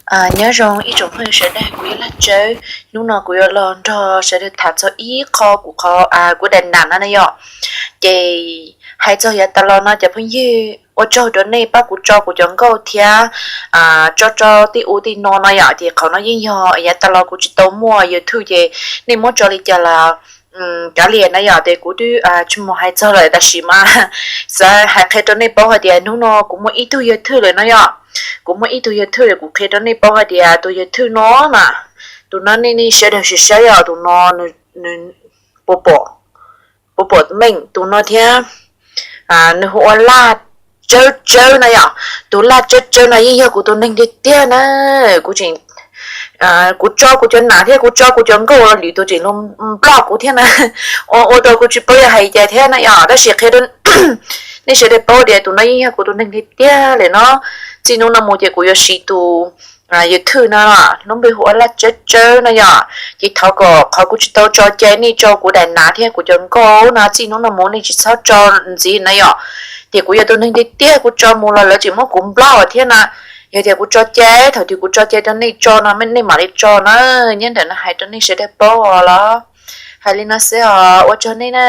Nyob zoo ib tsoom phooj ywg sawv daws, kuv yog Laj Tsawb. Hnub no kuv yuav los nrog sawv daws tham txog ib qho kuv qhov kuv daim nam no na yom. Ces hais txog yav tas los no cov phooj ywg, ua tsaug rau nej pab kuv tso kuv cov nkauj thiab tso tso tej ub tej no no yom. Ces qhov no yeej yog yav tas los kuv tsis tau muaj YouTube ces nej muab tso li cas los kav liam na yom. Ces kuv twb tsis mus hais txog lawm, tab sis mas xav hais qhia rau nej paub hais tias hnub no kuv muaj ib tug YouTube lawm no yom. Kuv muaj ib tug YouTube lawm, kuv qhia rau nej paub hais tias tus YouTube no na, tus no nej nej sawv daws sim saib os, tus no nws puas pom, puas pom meej tus no thiab. Nws hu ua Laj Tsawb Tsawb no yom. Tus Laj Tsawb Tsawb no yeej yog kuv tus neeg tiag tiag na. Kuv tseem, kuv tso kuv cov nam thiab kuv tso kuv cov nkauj los lwm tus tseem los nplog kuv thiab na. Ua ua rau kuv tsis paub yuav hais cas thiab na yom. Tab sis qhia rau nej sawv daws paub tias tus no yeej yog kuv tus neeg tiag tiag lawm no. Txij hnub no mus ces kuv yuav siv tus YouTube no, lub npe hu ua Laj Tsawb Tsawb no yom. Ces thov kom qhov kuv tsis tau tso cai nej tso kuv daim nam thiab kuv cov nkauj no, txij hnub no mus nej tsis txhob tso ntxiv na yom. Ces kuv yog tus neeg tiag tiag, kuv tso mus los lawv tseem muab kuv nplog thiab na. Yog tias kuv tso cai, thaum twg kuv tso cai rau nej tso no nej mam li tso na. Nyob ntawm no hais rau nej sawv daws paub os los. Hais li no xwb os, ua tsaug nej na.